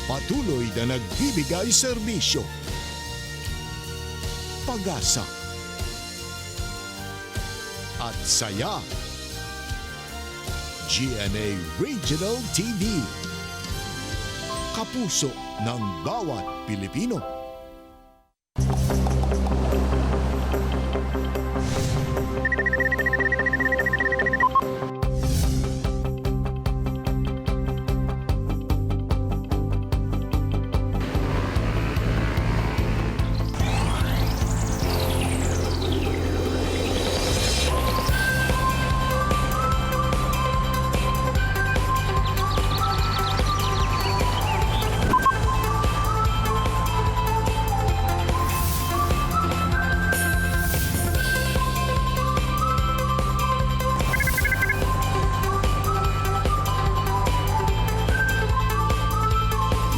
Patuloy na nagbibigay serbisyo, pag-asa, at saya. GMA Regional TV. Kapuso ng bawat Pilipino.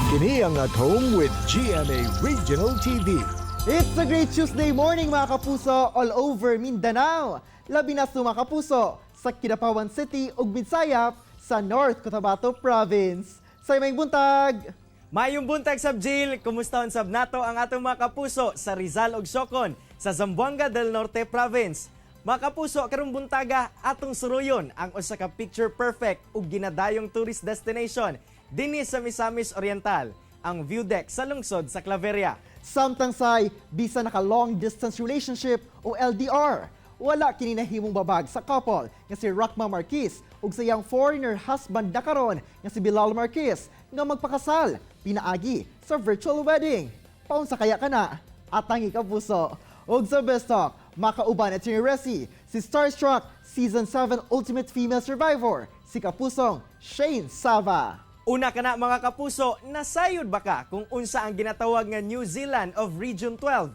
Kini ang At Home with GMA Regional TV. It's a great Tuesday morning, mga kapuso, all over Mindanao. Labi na sa mga kapuso sa Kidapawan City ug Midsayap sa North Cotabato Province. Sa may buntag! Mayong buntag, Sab Jill, kumusta sab nato ang atong mga kapuso sa Rizal ug Sokon sa Zamboanga del Norte Province. Mga kapuso, karong buntaga atong suruyon ang usa ka picture perfect ug ginadayong tourist destination dinhi sa Misamis Oriental, ang view deck sa lungsod sa Claveria. Samtang say, bisa naka long distance relationship o LDR, wala kini nahimong babag sa couple nga si Rakma Marquez ug sa iyang foreigner husband na karon nga si Bilal Marquez nga magpakasal pinaagi sa virtual wedding. Paunsa kaya kana? Atangi ka puso. Ug sa Best Talk, makauban at si Resi, si Starstruck Season 7 Ultimate Female Survivor, si Kapusong Shane Sava. Una kana, mga kapuso, nasayod ba ka kung unsa ang ginatawag nga New Zealand of Region 12?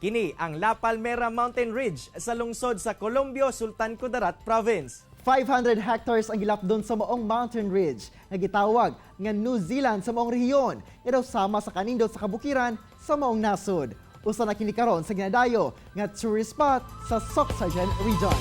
Kini ang La Palmera Mountain Ridge sa lungsod sa Columbio, Sultan Kudarat Province. 500 hectares ang gilapdon sa maong mountain ridge nga gitawag nga New Zealand sa maong rehiyon nga daw sama sa kanindot sa kabukiran sa maong nasod. Usa na kini karon sa ginadayo nga tourist spot sa Soccsksargen Region.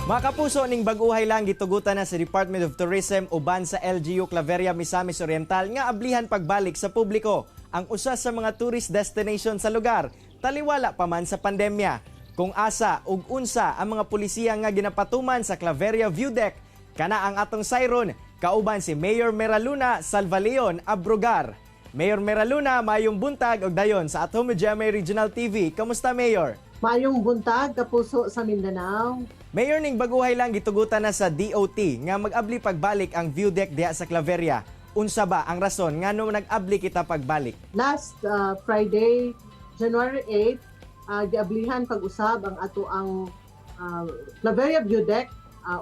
Mga kapuso, ning bag-uhay lang gitugutan na sa Department of Tourism uban sa LGU Claveria, Misamis Oriental nga ablihan pagbalik sa publiko ang usa sa mga tourist destination sa lugar taliwala pa man sa pandemya. Kung asa ug unsa ang mga pulisiya nga ginapatuman sa Claveria View Deck, kana ang atong sayron kauban si Mayor Meraluna Salvaleon Abrogar. Mayor Meraluna, mayong buntag og dayon sa At Home with GMA Regional TV. Kamusta, Mayor? Mayong buntag, kapuso sa Mindanao. Mayor, ning baguhay lang gitugutan na sa DOT nga mag-abli pagbalik ang view deck diha sa Claveria. Unsa ba ang rason ngano nag-abli kita pagbalik? Last Friday, January 8, giablihan pag-usab ang ato ang Claveria View Deck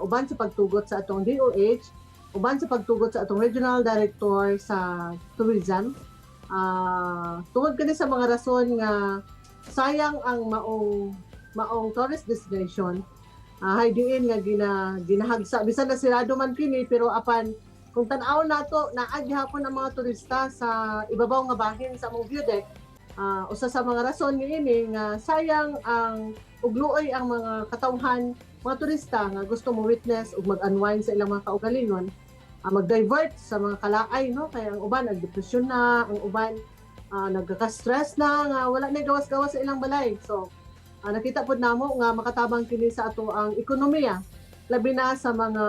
uban sa pagtugot sa atong DOH, uban sa pagtugot sa atong Regional Director sa Tourism. Tungod kini sa mga rason nga sayang ang maong maong tourist destination. Hay diin nga ginahagsa bisan na sirado man kini, pero apan kung tan-aw nato, naa gihapon ang mga turista sa ibabaw nga bahin sa among view deck. Usa sa mga rason niini nga sayang ang ugluoy ang mga katawhan, mga turista nga gusto mo witness ug mag-unwind sa ilang mga kaugalingon, mag-divert sa mga kalaay, no, kay ang uban nagdepresyon na, ang uban nagkaka-stress na nga wala na gawas-gawas sa ilang balay. So nakita pod namo nga makatabang kini sa ato ang ekonomiya, labi na sa mga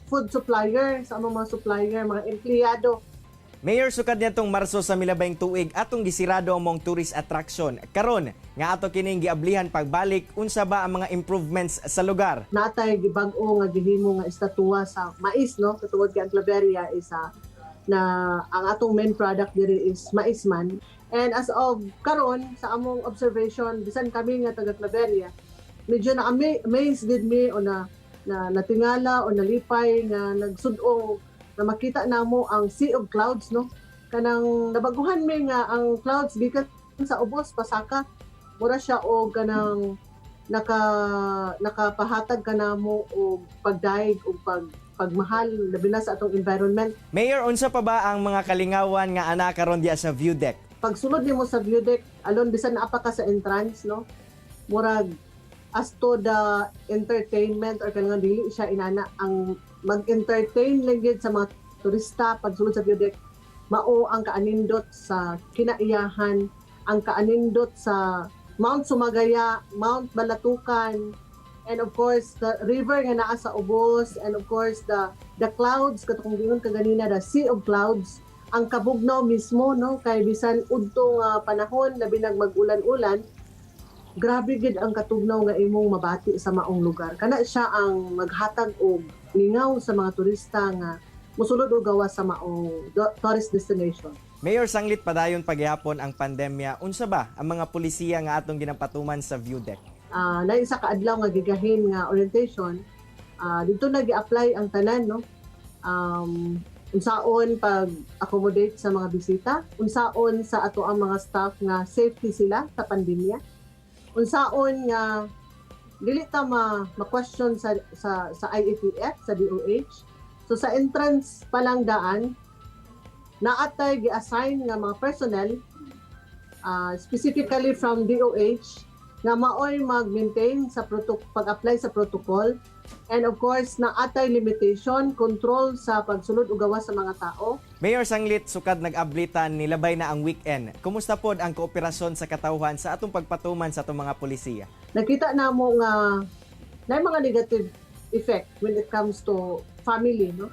food supplier, sa among mga supplier, mga empleyado. Mayor, sukad niadtong Marso sa milabayng tuig atong gisirado ang mong tourist attraction. Karon nga ato kining giablihan pagbalik, unsa ba ang mga improvements sa lugar? Natay gibag-o nga gihimo nga estatua sa mais, no, katungod kay ang Claveria is na ang atong main product diri is mais man. And as of karon, sa among observation, bisan kami nga taga Claveria, medyo na amazed gid mi o na na natingala o nalipay nga nagsud-ong na makita namo ang sea of clouds, no, kanang nabaguhan mi nga ang clouds gikan sa ubos pasaka, mura siya og kanang nakapahatag kanamo og pagdaig og pagmahal labi na sa atong environment. Mayor, unsa pa ba ang mga kalingawan nga ana karon diha sa view deck? Pagsulod nimo sa view deck alone, bisan naa pa ka sa entrance, no, murag As to the entertainment or kanang dili siya inana, ang mag-entertain lang gyud sa mga turista pagsulod sa view deck mao ang kaanindot sa kinaiyahan, ang kaanindot sa Mount Sumagaya, Mount Balatukan, and of course the river nga naa sa ubos, and of course the clouds, katong giingon kaganina, the sea of clouds, ang kabugnaw mismo, no, kay bisan udto nga panahon, labi nag mag-ulan-ulan, grabe gid ang katugnaw nga imong mabati sa maong lugar. Kana siya ang maghatag og lingaw sa mga turista nga mosulod og gawas sa maong tourist destination. Mayor, sanglit padayon pagyapon ang pandemya, unsa ba ang mga pulisiya nga atong ginapatuman sa view deck? Na isa ka adlaw nga gigahin nga orientation, dito na gi-apply ang tanan, no, unsaon pag accommodate sa mga bisita, unsaon sa ato ang mga staff nga safety sila sa pandemya, unsaon nga dili ta ma, ma-question sa IATF, sa DOH. So sa entrance pa lang daan, naatay gi-assign nga mga personnel, specifically from DOH, nga maoy mag-maintain sa pag-apply sa protocol, and of course naatay limitation control sa pagsulod ug gawas sa mga tao. Mayor, sanglit sukad nag-ablitan, nilabay na ang weekend. Kumusta pod ang kooperasyon sa katawhan sa atong pagpatuman sa atong mga pulisiya? Nakita namo nga na mga negative effect when it comes to family, no,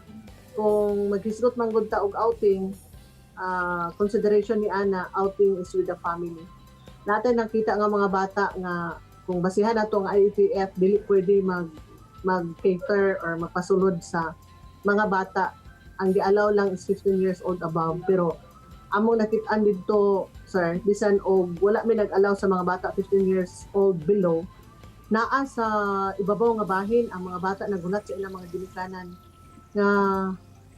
kung maghisgot man gud ta og outing, consideration ni ana, outing is with the family. Natin nakita nga mga bata nga kung basihan nato ang IATF, dili pwede mag cater or magpasulod sa mga bata. Ang gialaw lang is 15 years old above, pero among nakit-an didto, sir, bisan og wala mi nag-allow sa mga bata 15 years old below, naa sa ibabaw nga bahin ang mga bata, nagulat sa ilang mga ginikanan nga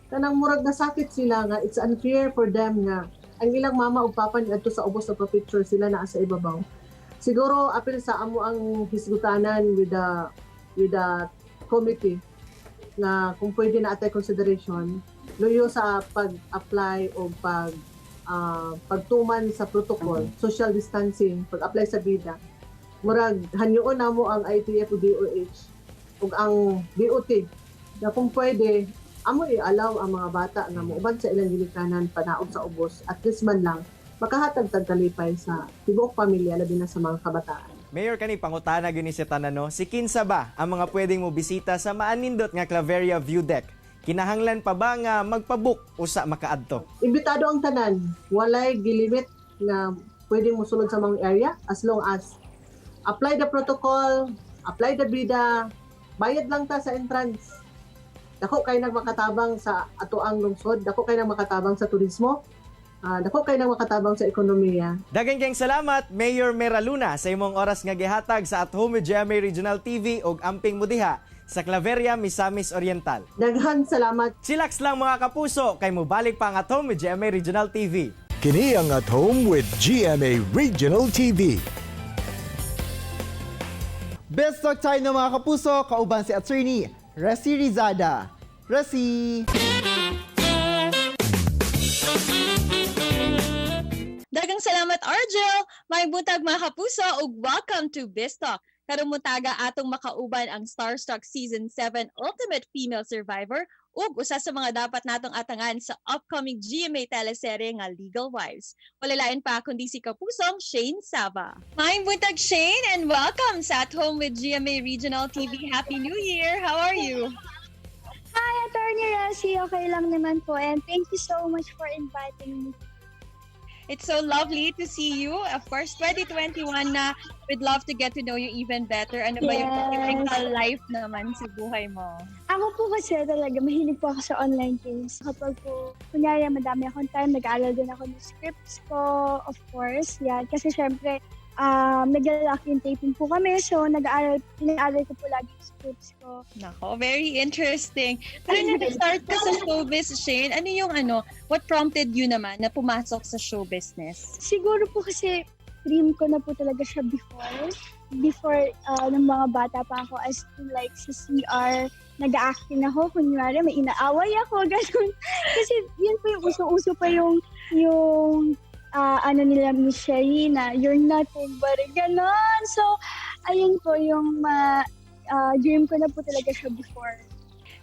kanang murag nasakit sila nga it's unfair for them nga ang ilang mama ug papa niadto sa ubos na picture, sila naa sa ibabaw. Siguro apil sa amo ang hisgutanan with the committee nga kung pwede na atay consideration luyo sa pag-apply o pagtuman sa protocol, social distancing, pag-apply sa bida. Murag hanyoon namo ang IATF o DOH ug ang DOT na kung pwede amo i-allow ang mga bata nga muuban sa ilang ginikanan panaog sa ubos, at least man lang makahatag tag kalipay sa tibuok pamilya, labi na sa mga kabataan. Mayor, kani pangutana gyud ni sa tanan, no. Si kinsa ba ang mga pwedeng mo bisita sa maanindot nga Claveria View Deck? Kinahanglan pa ba nga magpabook usa makaadto? Imbitado ang tanan, walay gilimit nga pwedeng mosulod sa mga area as long as apply the protocol, apply the bida, bayad lang ta sa entrance. Dako kay nang makatabang sa atoang lungsod, dako kay nang makatabang sa turismo, dako kay nang makatabang sa ekonomiya. Daghang kayong salamat, Mayor Mera Luna, sa imong oras nga gihatag sa At Home with GMA Regional TV ug amping mo diha sa Claveria, Misamis Oriental. Daghan salamat. Chillax lang, mga kapuso, kay mobalik pa ang At Home with GMA Regional TV. Kini ang At Home with GMA Regional TV. Best talk tayo ng mga kapuso, kauban si Attorney Resi Rizada. Resi! Daghang salamat, Argel! Maayong buntag, mga kapuso, ug welcome to Biztalk. Karong buntaga, atong makauban ang Starstruck Season 7 Ultimate Female Survivor ug usa sa mga dapat natong atangan sa upcoming GMA teleserye nga Legal Wives. Wala lain pa kundi si kapusong Shayne Sava. Maayong buntag, Shayne, and welcome sa At Home with GMA Regional TV. Happy New Year! How are you? Hi, Attorney Resi. Okay lang naman po. And thank you so much for inviting me. It's so lovely to see you. Of course, 2021 na. We'd love to get to know you even better. Ano ba yung typical life naman sa buhay mo? Ako po kasi talaga, mahilig po ako sa online games. Kapag po, kunyari, madami akong time, nag-aaral din ako ng scripts ko, of course. Yan. Kasi syempre, nagla-lock-in taping po kami. So, nag-aaral, pinag-aaral ko po lagi yung scripts ko. Nako, very interesting. Pero nag-start ka sa showbiz, Shayne. Ano yung ano, what prompted you naman na pumasok sa show business? Siguro po kasi dream ko na po talaga siya before. Before, nung mga bata pa ako, as in like sa CR, nag-acting ako. Kunyari, may inaaway ako, ganun. Kasi yun po yung uso-uso pa yung ano nila, Miss Sherry, na "You're nothing but a," ganon. So, Ayun po yung dream ko na po talaga siya before.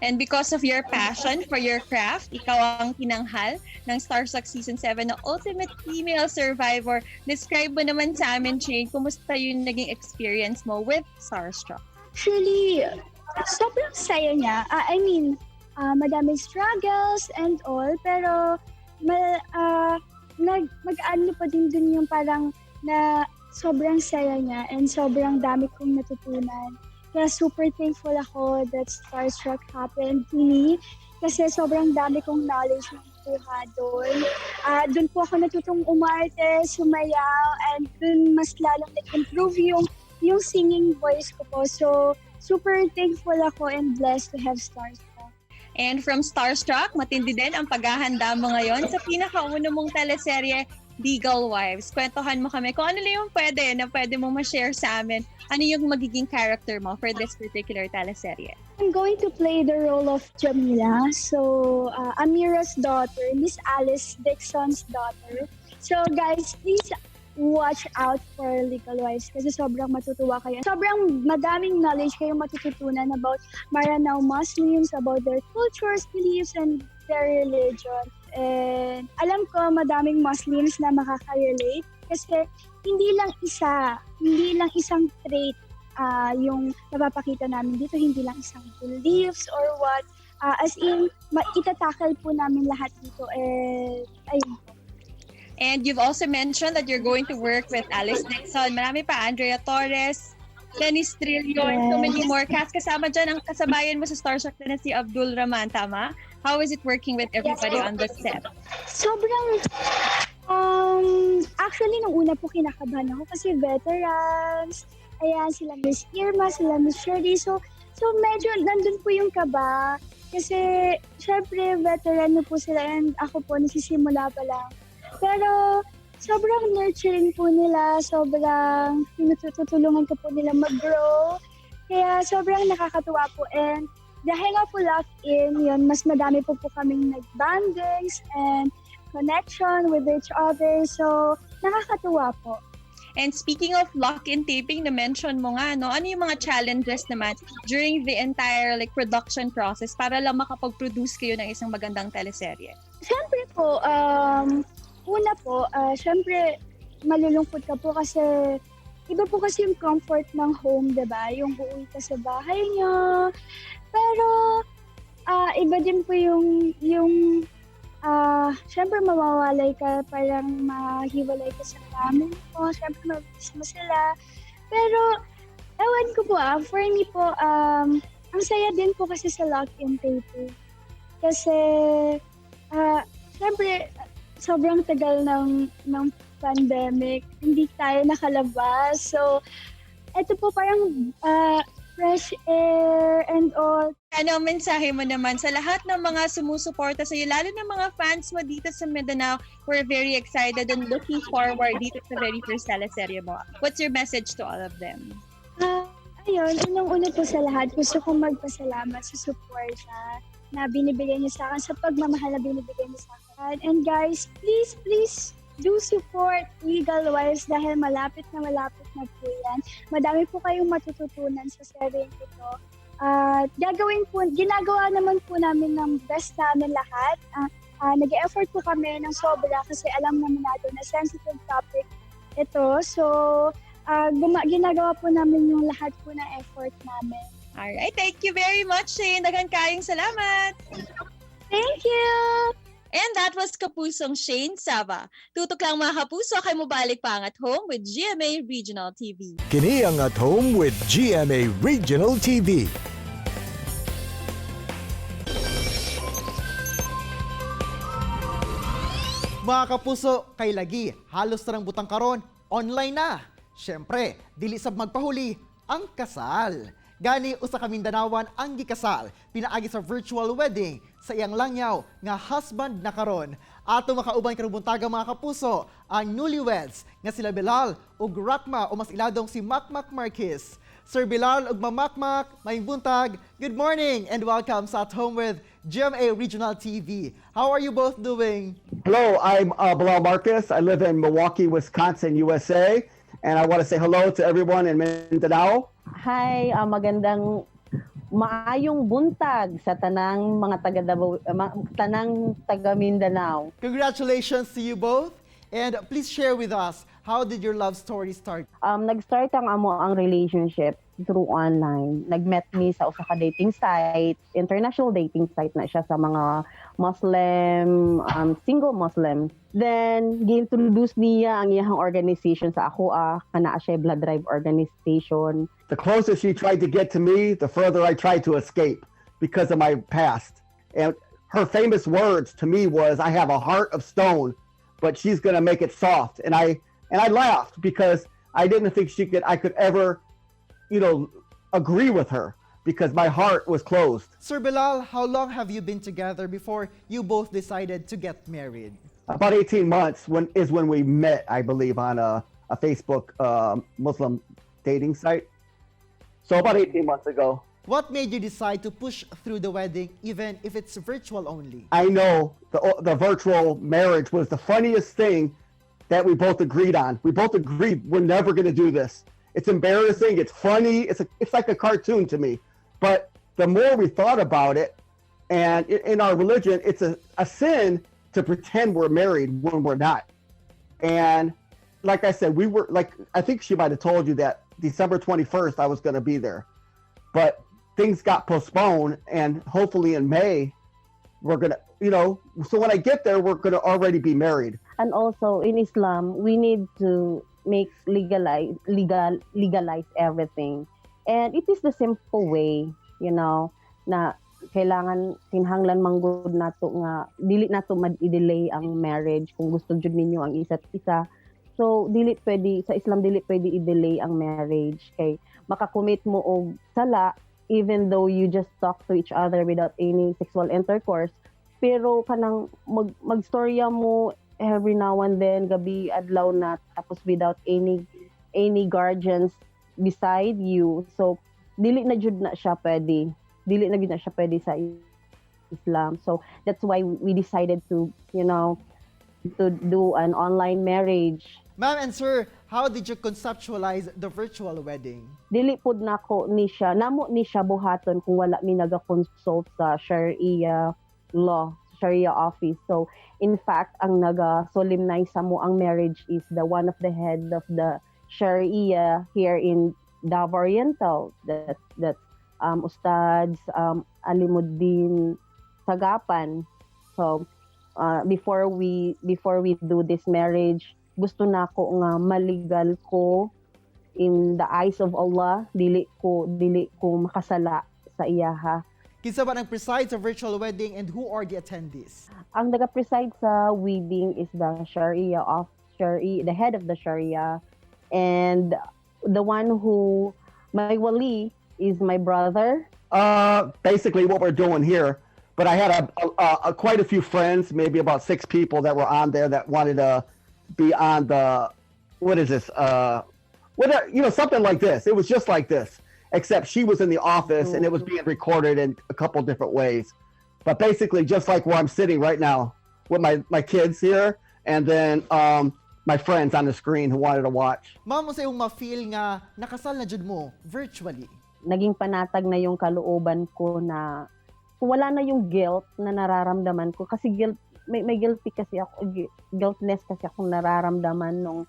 And because of your passion for your craft, ikaw ang tinanghal ng Starstruck Season 7 na Ultimate Female Survivor. Describe mo naman sa amin, Shane, kumusta yung naging experience mo with Starstruck? Actually, sobrang saya niya. I mean, madaming struggles and all, pero mag-ano pa din dun yung parang na sobrang saya niya and sobrang dami kong natutunan. Kaya super thankful ako that Starstruck happened to me kasi sobrang dami kong knowledge na nakuha doon. Doon po ako natutong umarte, sumayaw, and doon mas lalong nag-improve yung singing voice ko po. So, super thankful ako and blessed to have Starstruck. And from Starstruck, matindi din ang paghahanda mo ngayon sa pinakauna mong teleserye, Legal Wives. Kwentuhan mo kami kung ano lang yung pwede na pwede mo ma-share sa amin. Ano yung magiging character mo for this particular teleserye? I'm going to play the role of Jamila. So, Amira's daughter, Miss Alice Dixon's daughter. So, guys, please watch out for Legal Wives kasi sobrang matutuwa kayo. Sobrang madaming knowledge kayong matututunan about Maranao Muslims, about their cultures, beliefs, and their religion. And alam ko madaming Muslims na makaka-relate kasi hindi lang isang trait yung napapakita namin dito, hindi lang isang beliefs or what. As in, ita-tackle po namin lahat dito. And ayun po. And you've also mentioned that you're going to work with Alice Dixon. Marami pa, Andrea Torres, Dennis Trillo, and so many more cast. Kasama dyan ang kasabayan mo sa Starstruck na si Abdul Rahman, tama? How is it working with everybody on the set? Sobrang, actually, nung una po kinakabahan ako kasi veterans, ayan, sila Miss Irma, sila Miss Shirley. So medyo nandun po yung kaba. Kasi, syempre, veteran na po sila and ako po, nagsisimula pa lang. Pero, sobrang nurturing po nila, sobrang tinutulungan ko po nila mag-grow. Kaya sobrang nakakatuwa po. And dahil nga po lock-in, yun, mas madami po kaming nag-bondings and connection with each other. So, nakakatuwa po. And speaking of lock-in taping, na-mention mo nga, no? Ano yung mga challenges naman during the entire, like, production process para lang makapag-produce kayo ng isang magandang teleserye? Siyempre po, una po, siyempre, malulungkot ka po kasi iba po kasi yung comfort ng home, diba? Yung uuwi ka sa bahay nyo. Pero, iba din po yung siyempre mawawalay ka, parang mahiwalay ka sa family mo, siyempre mamimiss mo sila. Pero, ewan ko po for me po, ang saya din po kasi sa lock-in taping. Kasi, siyempre, sobrang tagal ng pandemic, hindi tayo nakalabas. So, eto po parang fresh air and all. Ano ang mensahe mo naman sa lahat ng mga sumusuporta sa iyo, lalo na mga fans mo dito sa Mindanao who are very excited and looking forward dito sa very first teleserye mo? What's your message to all of them? Ayun, unang-una po sa lahat, gusto kong magpasalamat sa suporta na binibigay niyo sa akin, sa pagmamahal na binibigay niyo sa akin. And guys, please, please do support Legal Wives dahil malapit na po yan. Madami po kayong matututunan sa seryeng ito. At ginagawa naman po namin ng best namin lahat. Nag-effort po kami ng sobra kasi alam naman natin na sensitive topic ito. So, ginagawa po namin yung lahat po ng effort namin. Alright, thank you very much, Shane. Daghan kayong salamat. Thank you! And that was Kapusong Shane Sava. Tutok lang, mga kapuso, kay mobalik pa ang At Home with GMA Regional TV. Kini ang At Home with GMA Regional TV. Mga kapuso, kay lagi, halos tarang butang karon, online na. Siyempre, dili sab magpahuli ang kasal. Gani usa ka Mindanawan ang gikasal pinaagi sa virtual wedding sa iyang langyaw nga husband na karon. Ato makauban karong buntaga, mga kapuso, ang newlyweds nga sila Bilal ug Rakma o mas iladong si Makmak Marquez. Sir Bilal ug Ma'am Makmak, maayong buntag. Good morning and welcome sa At Home with GMA Regional TV. How are you both doing? Hello, I'm Bilal Marquez. I live in Milwaukee, Wisconsin, USA. And I want to say hello to everyone in Mindanao. Hi, magandang maayong buntag sa tanang mga taga Davao, tanang taga Mindanao. Congratulations to you both. And please share with us, how did your love story start? Nag-start ang amo ang relationship through online. Nag-met mi sa usa ka dating site, international dating site na siya sa mga Muslim, single Muslim. Then, gi-introduce niya ang iyang organization sa ako kana siya blood drive organization. The closer she tried to get to me, the further I tried to escape because of my past. And her famous words to me was, "I have a heart of stone, but she's going to make it soft." And I laughed because I didn't think she could I could ever agree with her because my heart was closed. Sir Bilal, how long have you been together before you both decided to get married? About 18 months when is when we met, I believe, on a Facebook Muslim dating site. So about 18 months ago. What made you decide to push through the wedding even if it's virtual only? I know the virtual marriage was the funniest thing that we both agreed on. We both agreed we're never going to do this. It's embarrassing. It's funny. It's like a cartoon to me. But the more we thought about it, and in our religion, it's a sin to pretend we're married when we're not. And like I said, we were like, I think she might have told you that December 21st, I was going to be there. But things got postponed, and hopefully in May, we're gonna, so when I get there, we're gonna already be married. And also in Islam, we need to make legalize everything. And it is the simple way na kailangan kinahanglan manggod nato nga dili nato mad-delay ang marriage kung gusto jud ninyo ang isa't isa. So dili pwede sa Islam, dili pwede i-delay ang marriage kay makakommit mo og sala even though you just talk to each other without any sexual intercourse, pero kanang magstorya mo every now and then, gabi adlaw na, tapos without any guardians beside you, so dili na jud na siya pwede, dili na jud na siya pwede sa Islam. So that's why we decided to you know to do an online marriage. Ma'am and sir, how did you conceptualize the virtual wedding? Dili pud nako ni siya, namo ni siya buhaton kung wala mi naga-consult sa Sharia law, Sharia office. So in fact, ang naga-solemnize sa amo ang marriage is the one of the head of the Sharia here in Davao Oriental, that's Ustads Alimuddin Sagapan. So before we do this marriage, gusto nako nga maligal ko in the eyes of Allah, dili ko makasala sa iyaha. Kinsa ba nag-preside sa virtual wedding and who are the attendees? Ang naga-preside sa wedding is the Sharia of Sharia, the head of the Sharia, and the one who my wali is my brother. Basically what we're doing here. But I had a quite a few friends, maybe about six people that were on there that wanted to be on the, what is this? What something like this. It was just like this, except she was in the office and it was being recorded in a couple different ways. But basically, just like where I'm sitting right now with my kids here, and then my friends on the screen who wanted to watch. Ma'am, unsa imong ma-feel nga nakasal na jud mo virtually? Naging panatag na yung kalooban ko na wala na yung guilt na nararamdaman ko kasi guilt may guilty kasi ako, guiltness kasi akong nararamdaman nung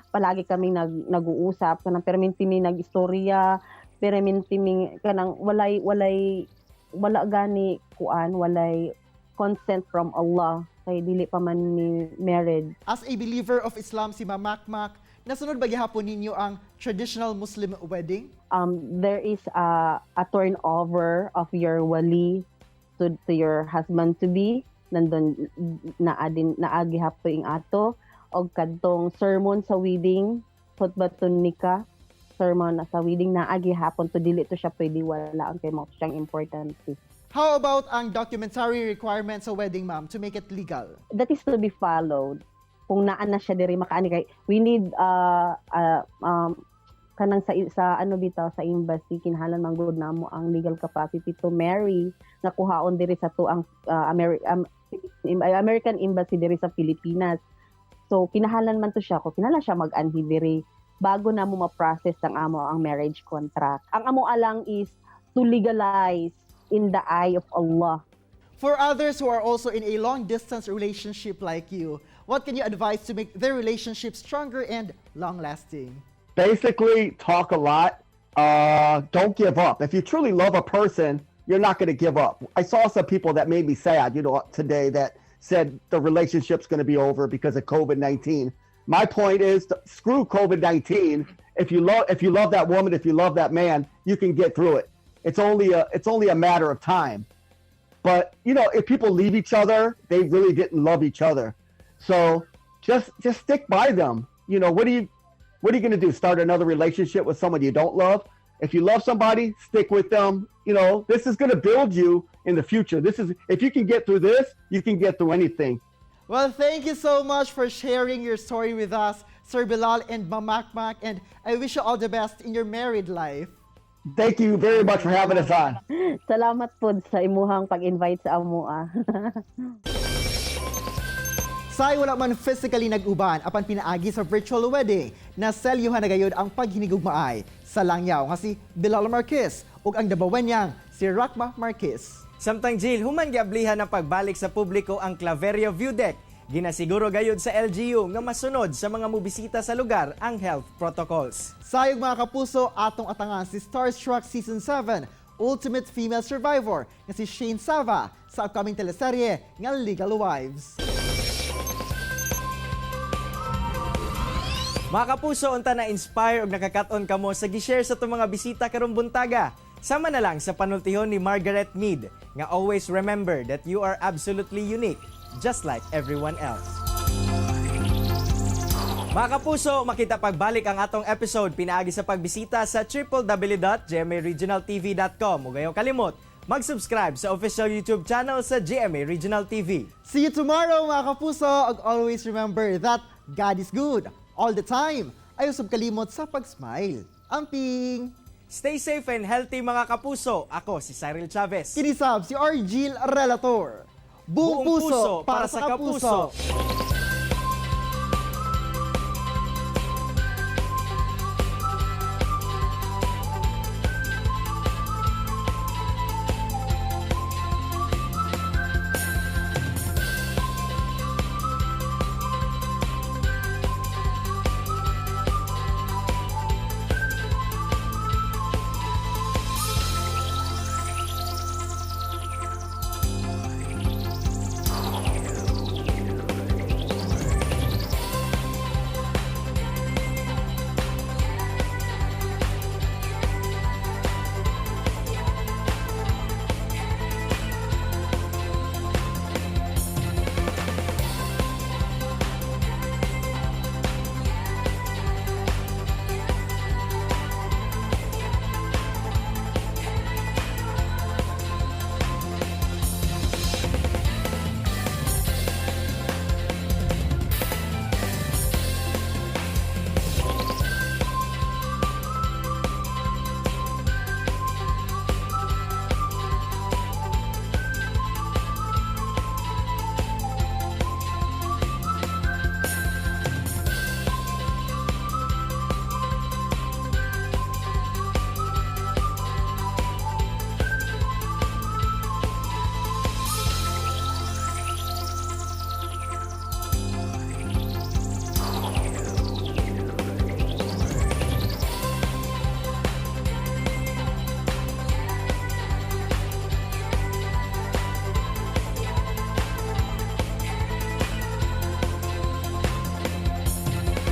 palagi kaming nag-uusap, kanang perminti mi nag-istorya, perminti mi kanang walay wala gani kuan, walay consent from Allah kay dili pa man mi married. As a believer of Islam si Ma'am Makmak, nasunod ba gihapon ninyo ang traditional Muslim wedding? There is a turnover of your wali to your husband to be. Nandun naa din, naa gihapon ing ato og kadtong sermon sa wedding, khutbatun nikah, sermon na sa wedding, naa gihapon to. Dili to siya pwede wala ang kay mao siyang importante. How about ang documentary requirements sa wedding, ma'am, to make it legal? That is to be followed kung naa na siya diri makaani kay we need kanang sa ano bitaw, sa embassy, kinahanglan man gud namo ang legal capacity to marry nga kuhaon diri sa tuang American Embassy diri sa Pilipinas. So kinahanglan man to siya ko kinahanglan siya mag-anhi diri. Bago na mo ma-process ang amo ang marriage contract. Ang amo alang is to legalize in the eye of Allah. For others who are also in a long-distance relationship like you, what can you advise to make their relationship stronger and long-lasting? Basically, talk a lot. Don't give up. If you truly love a person, you're not going to give up. I saw some people that made me sad today that said the relationship's going to be over because of COVID-19. My point is, screw COVID-19. If you love that woman, if you love that man, you can get through it. It's only a matter of time. But if people leave each other, they really didn't love each other. So just stick by them. What are you going to do? Start another relationship with someone you don't love? If you love somebody, stick with them. This is going to build you in the future. This is if you can get through this, you can get through anything. Well, thank you so much for sharing your story with us, Sir Bilal and Mamakmak, and I wish you all the best in your married life. Thank you very much for having us on. Salamat po sa imuhang pag-invite sa amo ah. Say wala man physically nag-uban apan pinaagi sa virtual wedding na selyuhan na gayud ang paghinigugmaay sa langyaw nga si Bilal Marquez ug ang Dabawenyang si Rakma Marquez. Samtang Jill, human giablihan ang pagbalik sa publiko ang Claveria View Deck. Ginasiguro gayud sa LGU nga masunod sa mga mobisita sa lugar ang health protocols. Sayog, mga kapuso, atong atangan si Starstruck Season 7 Ultimate Female Survivor nga si Shane Sava sa upcoming teleserye nga Legal Wives. Mga kapuso, unta na inspire og nakakat-on kamo sa gi-share sa atong mga bisita karong buntaga. Sama na lang sa panultihon ni Margaret Mead nga always remember that you are absolutely unique, just like everyone else. Mga kapuso, makita pagbalik ang atong episode pinaagi sa pagbisita sa www.gmaregionaltv.com. Ug ayaw kalimot, mag-subscribe sa official YouTube channel sa GMA Regional TV. See you tomorrow, mga kapuso! Ug always remember that God is good all the time. Ayaw sab kalimot sa pag-smile. Amping! Stay safe and healthy, mga kapuso. Ako si Cyril Chavez. Kini sab si Argil Relator. Buong puso para sa kapuso.